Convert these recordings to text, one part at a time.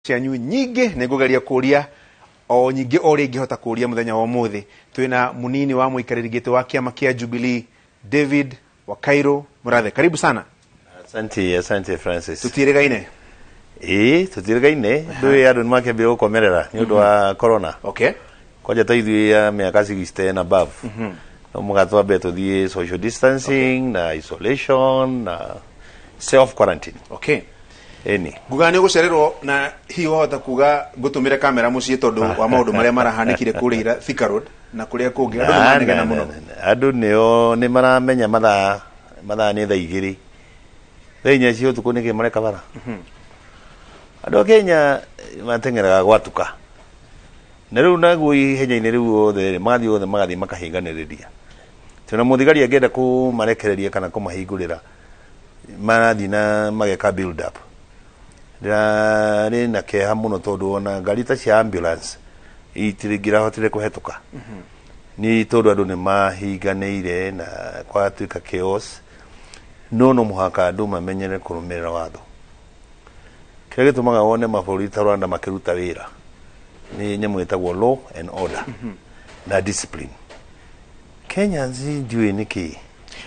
Cianyu nyingĩ nĩ ngũgeria kũria o nyingĩ o ũrĩa ingĩhota kũria. Mũthenya wa ũmũthĩ twĩna mũnini wa mũikarĩri gĩtĩ wa kĩama kĩa Jubilee, David Wakairũ Mũrathe. Karibu sana. Asante, asante, Francis. Tũtiĩrĩgaine. Ĩĩ, tũtiĩrĩgaine. Ndũĩ andũ nĩ makĩambia gũkomerera nĩ ũndũ wa corona. Kwanja ta ithuĩ ya mĩaka 60 and above. No mũhaka twambe tũthiĩ social distancing na isolation na self quarantine. Ĩni. Nguga nĩ ũgũcererwo na hihi wahota kuga ngũtũmĩre kamera mũciĩ tondũ wa maũndũ marĩa marahanĩkire kũrĩa ira Thika Road na kũrĩa kũngĩ. Andũ nĩ manegena mũno. Andũ nĩo nĩ maramenya mathaa nĩ thaa 2, thaa 4 cia ũtukũ, nĩkĩ mareka bara? Andũ a Kenya mateng'eraga gwatuka na rĩu naguo ihenya-inĩ rĩu othe rĩ, magathiĩ othe magathiĩ makahinganĩrĩria tondũ mũthigari angĩenda kũmarekereria kana kũmahingũrĩra, marathiĩ na mageka build up. Ndĩrarĩ na kĩeha mũno tondũ ona ngari ta cia ambulance itingĩrahotire kũhetũka nĩ tondũ andũ nĩ mahinganĩire na kwatuĩka chaos. No mũhaka andũ mamenyere kũrũmĩrĩra watho. Kĩrĩa gĩtũmaga wone mabũrũri ta Rwanda makĩruta wĩra nĩ nyamũ ĩtagwo law and order na discipline. Kenyans ndiũĩ nĩkĩ.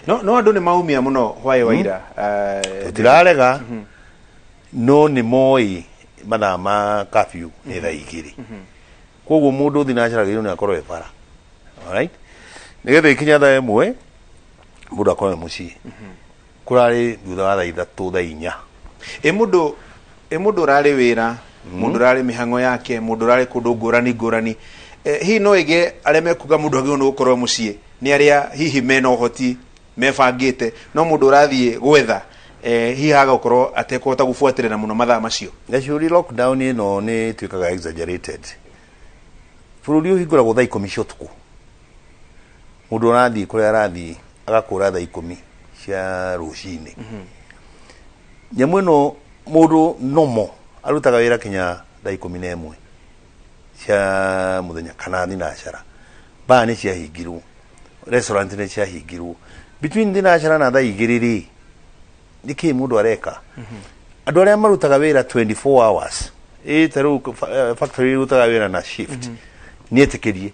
No andũ nĩ maumia mũno hwaĩ wa ira. Tũtirarega, no nĩ moĩ mathaa ma curfew nĩ thaa 2, koguo mũndũ thinacara agĩrĩirwo nĩ akorwo e bara, alright, nĩgetha ikinya thaa 1 mũndũ akorwo e mũciĩ. Kũrarĩ thutha wa thaa 3, thaa 4. Ĩ mũndũ ũrarĩ wĩra, mũndũ ũrarĩ mĩhang'o yake, mũndũ ũrarĩ kũndũ ngũrani ngũrani, hihi no ĩge arĩa mekuga mũndũ agĩrĩirwo nĩ gũkorwo mũciĩ nĩ arĩa hihi mena ũhoti mebangĩte, no mũndũ ũrathiĩ gwetha, hihi agũkorwo atekũhota gũbuatĩrĩra mũno mathaa macio? Gacuri, lockdown ĩno nĩ ĩtuĩkaga exaggerated. Bũrũri ũhingũragwo thaa 10 cia ũtukũ. Mũndũ ũrathiĩ kũrĩa arathiĩ agakũra thaa 10 cia rũcinĩ. Nyamũ ĩno, mũndũ nomo arutaga wĩra kinya thaa 11 cia mũthenya kana thinacara. Baa nĩ ciahingirwo, restaurant nĩ ciahingirwo between thinacara na thaa 2 rĩ, nĩkĩ mũndũ areka? Andũ arĩa marutaga wĩra 24 hours, ĩ ta rĩu factory irutaga wĩra na shift, nĩ etĩkĩrie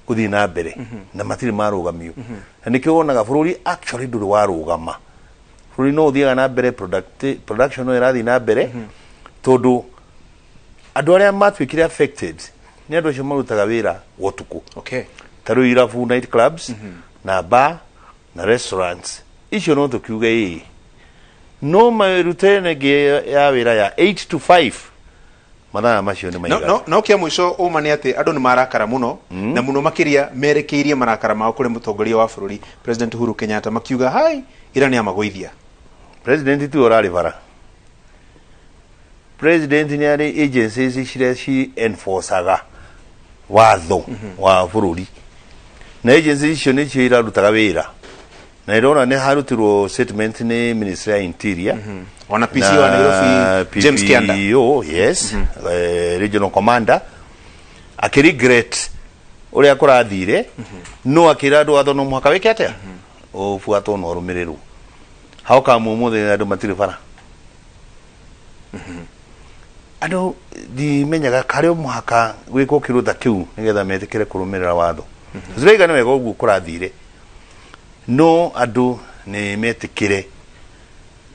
gũthiĩ na mbere na matirĩ marũgamio, na nĩkĩo wonaga bũrũri actually ndũrĩ warũgama. Bũrũri no ũthiaga na mbere, production no ĩrathiĩ na mbere, tondũ andũ arĩa matuĩkire affected nĩ andũ acio marutaga wĩra wa ũtukũ, ta rĩu irabu, night clubs na bar na restaurants icio. No tũkiuge ĩĩ, no marute nengĩ ya wĩra ya 8 to 5, mathaa macio nĩ maigana. No kĩa mũico ũma nĩ atĩ andũ nĩ marakara mũno, na mũno makĩria merekeirie marakara mao kũrĩ mũtongoria wa bũrũri, President Uhuru Kenyatta, makiuga hai ira nĩ amagũithia. President tiwe ũrarĩ bara. President nĩ arĩ agencies ciria ci enforcaga watho wa bũrũri, na agencies icio nĩcio irarutaga wĩra, na ĩrona nĩ harutirwo statement nĩ Ministry ya Interior. Ona PC wa Nairobi, James Kianda. PPO, yes, regional commander akĩregret ũrĩa kũrathire, no akĩra andũ watho no mũhaka wĩke atĩa, ũbuatwo na ũrũmĩrĩrwo. How come ũmũthĩ andũ matirĩ bara? Andũ ndimenyaga karĩ o mũhaka gwĩkwo kĩndũ ta kĩu nĩgetha metĩkĩre kũrũmĩrĩra watho. Tũtiraiga nĩ wega ũguo kũrathire, no andũ nĩ metĩkĩre.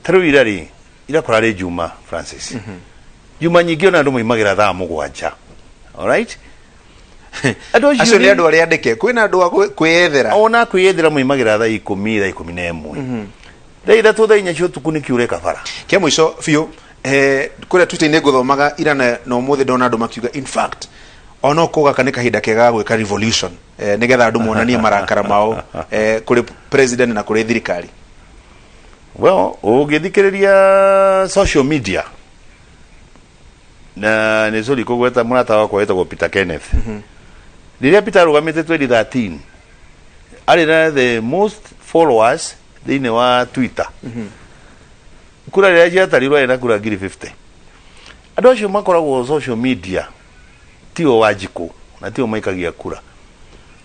Ta rĩu ira rĩ, ira kũrarĩ Juma, Francis. Juma nyingĩ ona andũ maimagĩra thaa 7, alright, andũ acio nĩ andũ arĩa andĩke, kwĩna andũ a kwĩyethera. Ona kwĩyethera maimagĩra thaa 10, thaa 11, thaa 3, thaa 4 cia ũtukũ. Nĩkĩ ũreka bara? Kĩa mũico biũ, kũrĩa Twitter-inĩ ngũthomaga ira na ũmũthĩ, ndona andũ makiuga in fact ona ko gaka nĩ kahinda kega ga gwĩka revolution, nĩgetha andũ monanie marakara mao kũrĩ president na kũrĩ thirikari. Well, ũngĩthikĩrĩria social media, na nĩ sorry kũgweta mũrata wakwa wĩtagwo Peter Kenneth, rĩrĩa Peter arũgamĩte 2013 arĩ na the most followers thĩinĩ wa Twitter. Kura rĩrĩa ciatarirwo arĩ na kura 50,000. Andũ acio makoragwo social media tio Wanjikũ na tio maikagia kura.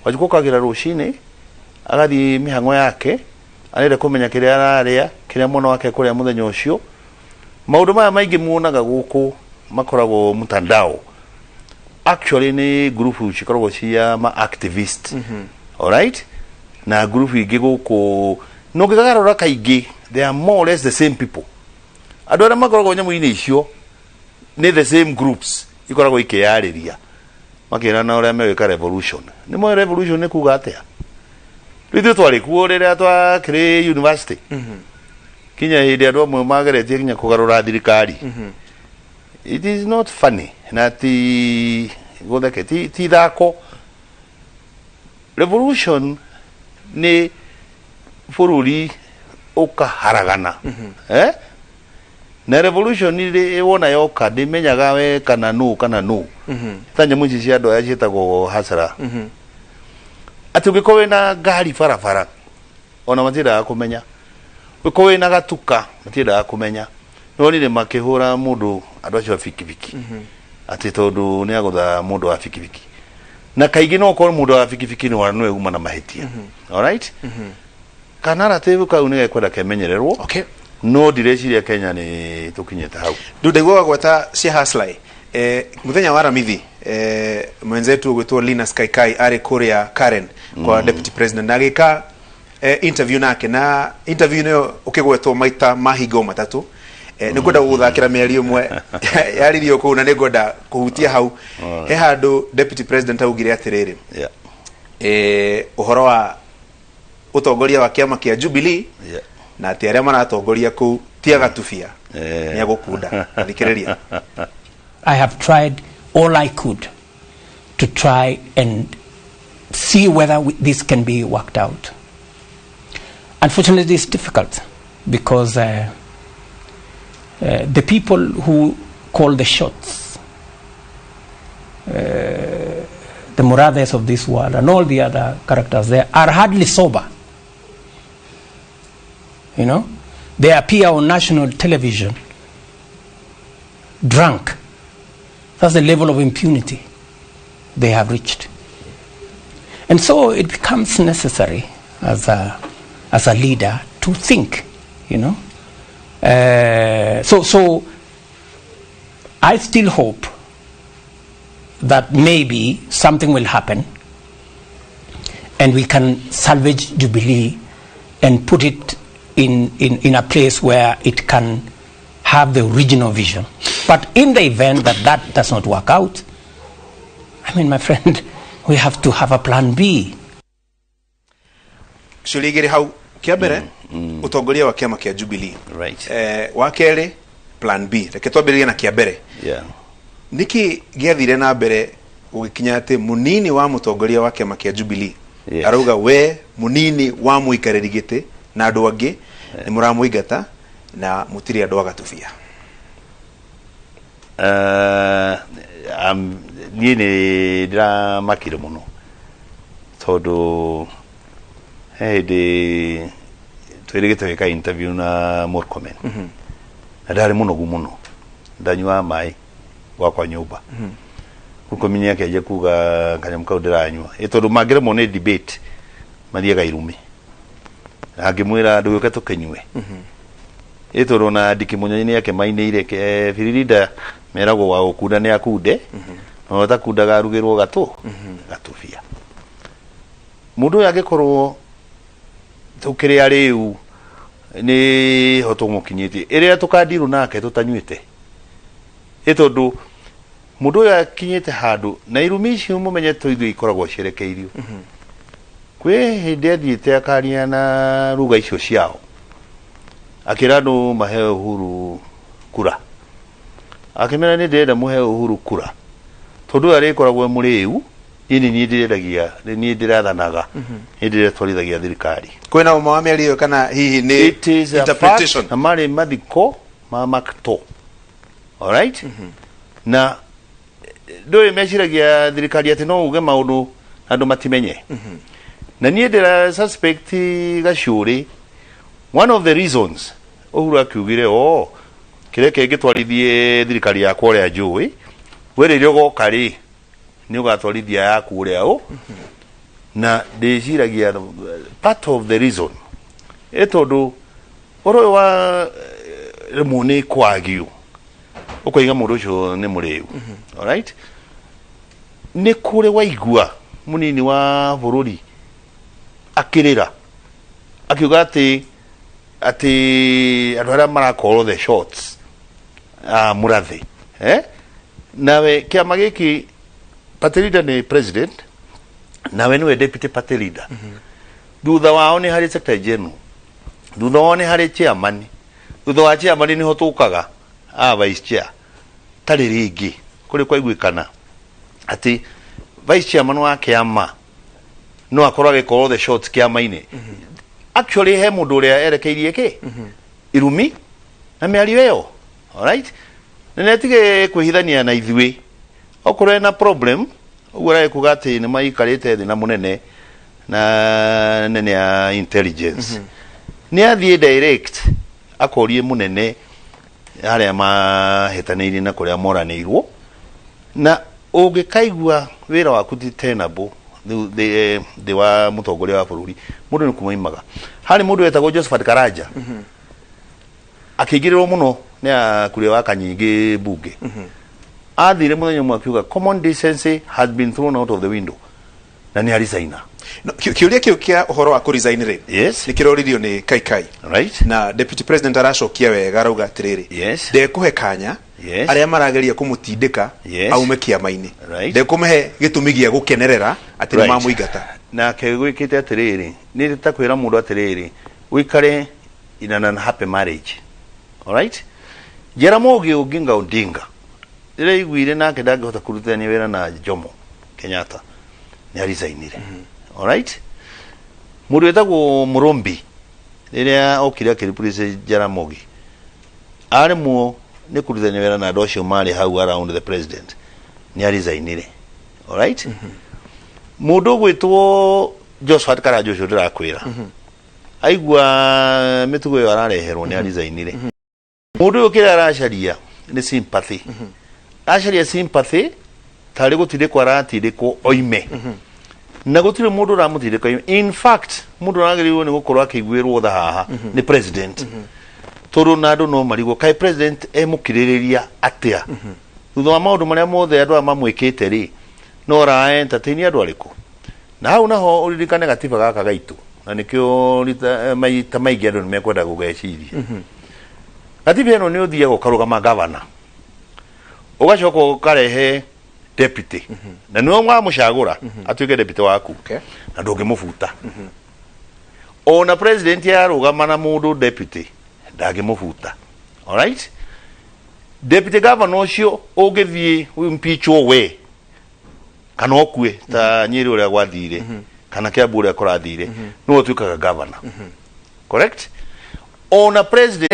Wanjikũ okagĩra rũcinĩ agathiĩ mĩhang'o yake, arenda kũmenya kĩrĩa ararĩa, kĩrĩa mwana wake kũrĩa mũthenya ũcio. Maũndũ maya maingĩ muonaga gũkũ Makoragwo mtandao, actually nĩ group cikoragwo cia ma activist, alright, na group ingĩ gũkũ no ngĩgarũra kaingĩ they are more or less the same people. Andũ arĩa makoragwo nyamũ-inĩ icio nĩ the same groups ikoragwo ikĩyarĩria makĩrana ũrĩa megwĩka revolution. Nĩ moĩ revolution nĩ kuga atĩa? Rĩu ithuĩ twarĩ kuo rĩrĩa twakĩrĩ university, kinya hĩndĩ andũ amwe mageretie nginya kũgarũra thirikari. It is not funny na ti gũtheke, ti ithako. Revolution nĩ bũrũri ũkaharagana, eh? Na revolution rĩ wona yoka ndĩmenyaga we kana nũ kana nũ, ta nyamũ ici cia andũ aya ciĩtagwo hasara, atĩ ũngĩkorwo wĩna ngari barabara ona matiendaga kũmenya, ũngĩkorwo wĩna gatuka matiendaga kũmenya. Nĩwonire makĩhũra mũndũ, andũ acio a bikibiki, atĩ tondũ nĩ agũtha mũndũ wa bikibiki, na kaingĩ no ũkorwo mũndũ wa bikibiki nĩ nĩwe uma na mahĩtia, alright? Ka narrative kau nĩ gekwenda kemenyererwo. No ndireciria Kenya nĩ tũkinyĩte hau. Ndu ndaigua gweta cia Haslai, muthenya wa Aramithi, mwenzetu ũgwĩtwo Linus Kaikai arĩ kũrĩa Karen kwa deputy president na agĩka interview nake, na interview nĩyo ũkĩgwetwo maita mahingo matatũ. Nĩ ngwenda gũgũthakĩra mĩario ĩmwe yaririo kũu na nĩ ngwenda kũhutia hau. He handũ deputy president augire atĩrĩrĩ, ũhoro wa ũtongoria wa kĩama kĩa Jubilee na atĩ arĩa maratongoria kũu ti agatubia, nĩ agũkunda. Thikĩrĩria. I have tried all I could to try and see whether this can be worked out. Unfortunately, it's difficult because the people who call the shots, the Murathes of this world and all the other characters there, are hardly sober. They appear on national television drunk. That's the level of impunity they have reached. And so it becomes necessary as a leader to think. So I still hope that maybe something will happen and we can salvage Jubilee and put it in a place where it can have the original vision. But in the event that that does not work out, I mean, my friend, we have to have a plan B. Ciũria igĩrĩ hau. Kĩa mbere, ũtongoria wa kĩama kĩa Jubilee. Wa kerĩ, plan B. Reke twambĩrĩrie na kĩa mbere. Nĩkĩ gĩathire na mbere gũgĩkinya atĩ mũnini wa mũtongoria wa kĩama kĩa Jubilee arauga we mũnini wa mũikarĩri gĩtĩ na andũ angĩ nĩ mũramũingata na mũtirĩ andũ agatubia? Niĩ nĩ ndĩramakire mũno tondũ he hĩndĩ twĩrĩgĩte gwĩka interview na Murkomen na ndarĩ mũnogu mũno, ndanyuaga maĩ gwakwa nyũmba. Murkomen akĩanjia kuga kanyamũ kau ndĩranyua ĩ tondũ mangĩremwo nĩ debate mathiaga irume, na ngĩmwĩra ndũgĩũke tũkĩnyue ĩ tondũ ona ndikĩmunyonyi nĩ akĩmainĩire ke biririnda meragwo wa gũkunda nĩ akunde na ũtakundaga arugĩrwo gatũ gatubia. Mũndũ ũyũ angĩkorwo tũkĩrĩ arĩu nĩ ho tũmũkinyĩtie ĩrĩa tũkandirũ nake tũtanyuĩte ĩ tondũ mũndũ ũyũ akinyĩte handũ na irumi icio mũmenye to ithuĩ ikoragwo cierekeirio. Kwĩ hĩndĩ athiĩte akaria na ruga icio ciao akĩra andũ mahe Uhuru kura, akĩmera nĩ ndĩrenda mũhe Uhuru kura tondũ ũyũ arĩkoragwo e mũrĩu, niĩ nĩ niĩ ndĩrendagia, nĩ niĩ ndĩrathanaga, nĩ ndĩretwarithagia thirikari. Kwĩna ũma wa mĩario ĩyo kana hihi nĩ It is a interpretation? fact, na marĩ mathiko ma Makto, alright? Na ndũĩ meciragia thirikari atĩ no uge maũndũ andũ matimenye, na niĩ ndĩra suspect Gacũrĩ, one of the reasons Uhuru akiugire o kĩrĩa kĩngĩtwarithie thirikari yakwa ũrĩa njũĩ we rĩrĩa ũgoka rĩ nĩ ũgatwarithia yaku ũrĩa ũ, na ndĩciragia part of the reason ĩ tondũ ũhoro ũyũ wa rĩmwe nĩ kwagio. Ũkoiga mũndũ ũcio nĩ mũrĩu. Alright, nĩ kũrĩ waigua mũnini wa bũrũri akĩrĩra akiuga atĩ andũ arĩa marakorwo the shots, ah, mũrathe, eh? Nawe kĩama gĩkĩ party leader nĩ president, nawe nĩwe deputy party leader. Thutha wao nĩ harĩ secretary general, thutha wao nĩ harĩ chairman, thutha wa chairman nĩho tũkaga a vice chair. Tarĩ rĩngĩ kũrĩ kwaiguĩkana atĩ vice chairman wa kĩama no akorwo agĩkorwo the shots kĩama-inĩ. Actually he mũndũ ũrĩa erekeirie kĩ irumi na mĩario ĩyo. Alright, na nĩatige kwĩhithania na ithuĩ okorwo ena problem ũguo aragĩkuga atĩ nĩ maikarĩte thĩ na mũnene na nene ya intelligence. Nĩ athiĩ direct akorie mũnene harĩa mahĩtanĩirie na kũrĩa moranĩirwo, na ũngĩkaigua wĩra waku ti tenable thĩ wa mũtongoria wa bũrũri, mũndũ nĩ kumaimaga. Harĩ mũndũ wetagwo Josephat Karanja, akĩingĩrĩrwo mũno nĩ akuria wa Kanyingĩ mbunge. Athire mũthenya ũmwe akiuga common decency has been thrown out of the window, na nĩ arisaina. No, kĩũria kĩu kĩa ũhoro wa kũresign rĩ, nĩ kĩroririo nĩ Kaikai, na deputy president aracokia wega, arauga atĩrĩrĩ, ndekũhe kanya arĩa marageria kũmũtindĩka aume kĩama-inĩ. Ndekũmũhe gĩtũmi gĩa gũkenerera atĩ nĩ mamũingata. Nake gwĩkĩte atĩrĩrĩ, nĩ ta kwĩra mũndũ atĩrĩrĩ, ũikare in an unhappy marriage. Alright, Jaramogi Oginga Odinga rĩrĩa aiguire nake ndangĩhota kũrutithania wĩra na Jomo Kenyatta, nĩ arisainire. Alright, mũndũ wĩtagwo Murumbi rĩrĩa okire akĩreplace Jaramogi, aremwo nĩ kũrutithania wĩra na andũ acio marĩ hau around the president, nĩ arisainire. Alright, mũndũ ũgwĩtwo Josephat Karanja ũcio ndĩrakwĩra, aigua mĩtugo ĩyo arareherwo, nĩ arisainire. Mũndũ ũyũ kĩrĩa aracaria nĩ sympathy, aracaria sympathy tarĩ gũtindĩkwo aratindĩkwo oime, na gũtirĩ mũndũ ũramũtindĩka oime. In fact, mũndũ aragĩrĩirwo nĩ gũkorwo akĩiguĩrwo tha haha nĩ president, tondũ na andũ no marigwo kaĩ president emũkirĩrĩria atĩa thutha wa maũndũ marĩa mothe andũ aya mamwĩkĩte rĩ, no ara entertain andũ arĩkũ? Na hau naho ũririkane gatiba gaka gaitũ, na nĩkĩo maita maingĩ andũ nĩ mekwenda gũgeciria. Gatiba ĩno nĩ ũthiaga ũkarũgama gavana, ũgacoka ũkarehe deputy, na nĩwe wamũcagũra atuĩke deputy waku, na ndũngĩmũbuta. Ona president yarũgama na mũndũ deputy, ndangĩmũbuta. Alright, deputy governor ũcio ũngĩthiĩ impeachwo we kana ũkue ta Nyĩrĩ ũrĩa gwathire kana Kiambu ũrĩa kũrathire, nĩwe ũtuĩkaga governor, correct? Ona president